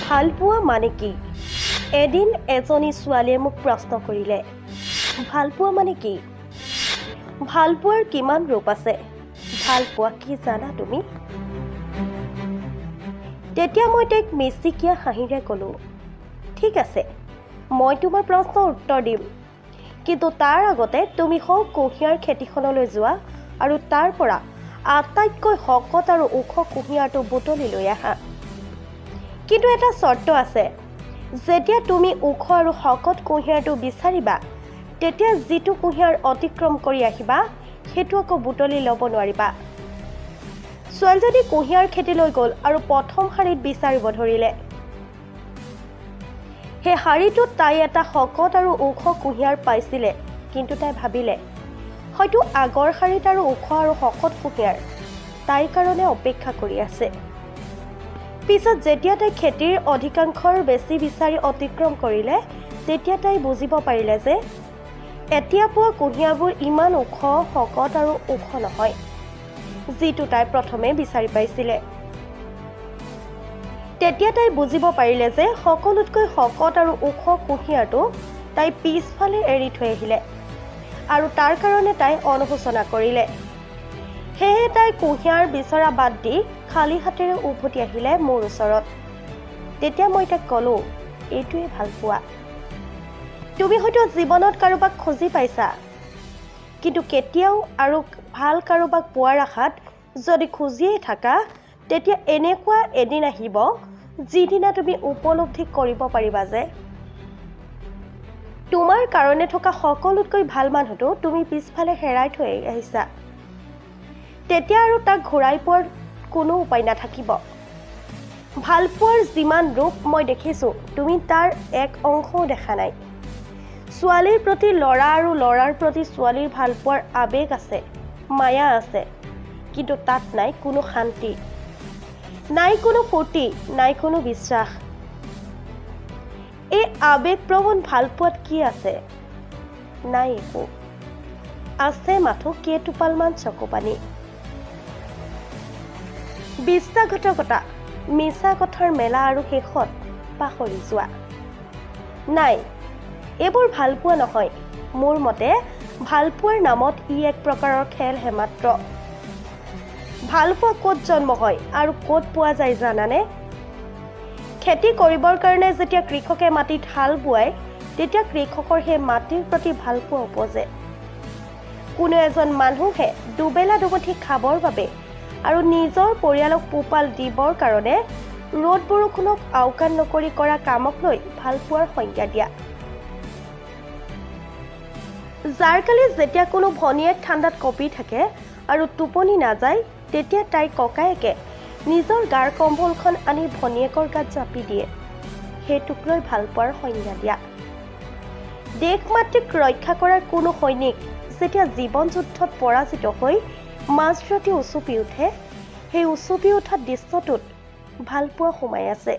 ভালপোৱা মানে কি? এদিন এজনী ছোৱালীয়ে মোক প্ৰশ্ন কৰিলে, ভালপোৱা মানে কি? ভালপোৱাৰ কিমান ৰূপ আছে? ভালপোৱা কি জানা তুমি? তেতিয়া মই তাইক মিচিকীয়া হাঁহিৰে ক'লোঁ, ঠিক আছে, মই তোমাৰ প্ৰশ্নৰ উত্তৰ দিম, কিন্তু তাৰ আগতে তুমি সৌ কুঁহিয়াৰ খেতিখনলৈ যোৱা আৰু তাৰ পৰা আটাইতকৈ শকত আৰু ওখ কুঁহিয়াৰটো বুটলি লৈ আহা। কিন্তু এটা চৰ্ত আছে, যেতিয়া তুমি ওখ আৰু শকত কুঁহিয়াৰটো বিচাৰিবা, তেতিয়া যিটো কুঁহিয়াৰ অতিক্ৰম কৰি আহিবা সেইটো আকৌ বুটলি ল'ব নোৱাৰিবা। ছোৱালীজনী কুঁহিয়াৰ খেতিলৈ গ'ল আৰু প্ৰথম শাৰীত বিচাৰিব ধৰিলে। সেই শাৰীটোত তাই এটা শকত আৰু ওখ কুঁহিয়াৰ পাইছিলে, কিন্তু তাই ভাবিলে হয়তো আগৰ শাৰীত আৰু ওখ আৰু শকত কুঁহিয়াৰ তাইৰ কাৰণে অপেক্ষা কৰি আছে। পিছত যেতিয়া তাই খেতিৰ অধিকাংশৰ বেছি বিচাৰি অতিক্ৰম কৰিলে, তেতিয়া তাই বুজিব পাৰিলে যে এতিয়া পোৱা কুঁহিয়াৰবোৰ ইমান ওখ, শকত আৰু ওখ নহয়, যিটো তাই প্ৰথমে বিচাৰি পাইছিলে। তেতিয়া তাই বুজিব পাৰিলে যে সকলোতকৈ শকত আৰু ওখ কুঁহিয়াৰটো তাই পিছফালে এৰি থৈ আহিলে আৰু তাৰ কাৰণে তাই অনুশোচনা কৰিলে। সেয়েহে তাই কুঁহিয়াৰ বিচৰা বাদ দি খালী হাতেৰে উভতি আহিলে মোৰ ওচৰত। তেতিয়া মই তাইক ক'লোঁ, এইটোৱে ভালপোৱা। তুমি হয়তো জীৱনত কাৰোবাক খুজি পাইছা, কিন্তু কেতিয়াও আৰু ভাল কাৰোবাক পোৱাৰ আশাত যদি খুজিয়েই থাকা, তেতিয়া এনেকুৱা এদিন আহিব যিদিনা তুমি উপলব্ধি কৰিব পাৰিবা যে তোমাৰ কাৰণে থকা সকলোতকৈ ভাল মানুহটো তুমি পিছফালে হেৰাই থৈ আহিছা। তেতিয়া আৰু তাক ঘূৰাই পোৱাৰ কোনো উপায় নাথাকিব। ভালপোৱাৰ যিমান ৰূপ মই দেখিছোঁ, তুমি তাৰ এক অংশও দেখা নাই। ছোৱালীৰ প্ৰতি ল'ৰা আৰু ল'ৰাৰ প্ৰতি ছোৱালীৰ ভালপোৱাৰ আৱেগ আছে, মায়া আছে, কিন্তু তাত নাই কোনো শান্তি, নাই কোনো ফূৰ্তি, নাই কোনো বিশ্বাস। এই আৱেগপ্ৰৱণ ভালপোৱাত কি আছে? নাই একো। আছে মাথো কেইটোপালমান চকুপানী। বিশ্বাসঘাতকতা, মিছা কথাৰ মেলা আৰু শেষত পাহৰি যোৱা। নাই, এইবোৰ ভালপোৱা নহয়। মোৰ মতে ভালপোৱাৰ নামত ই এক প্ৰকাৰৰ খেলহে মাত্ৰ। ভালপোৱা ক'ত জন্ম হয় আৰু ক'ত পোৱা যায় জানানে? খেতি কৰিবৰ কাৰণে যেতিয়া কৃষকে মাটিত হাল বোৱায়, তেতিয়া কৃষকৰ সেই মাটিৰ প্ৰতি ভালপোৱা উপজে। কোনো এজন মানুহে দুবেলা দুমুঠি খাবৰ বাবে আৰু নিজৰ পৰিয়ালক পোহপাল দিবৰ কাৰণে ৰ'দ বৰষুণক আওকাণ নকৰি কৰা কামক লৈ ভালপোৱাৰ সংজ্ঞা দিয়া। জাৰকালি যেতিয়া কোনো ভনীয়েক ঠাণ্ডাত কঁপি থাকে আৰু টোপনি নাযায়, তেতিয়া তাইৰ ককায়েকে নিজৰ গাৰ কম্বলখন আনি ভনীয়েকৰ গাত জাপি দিয়ে, সেইটোক লৈ ভালপোৱাৰ সংজ্ঞা দিয়া। দেশ মাতৃক ৰক্ষা কৰাৰ কোনো সৈনিক যেতিয়া জীৱন যুদ্ধত পৰাজিত হৈ মাজৰাতি উচুপি উঠে, সেই উচুপি উঠা দৃশ্যটোত ভালপোৱা সোমাই আছে।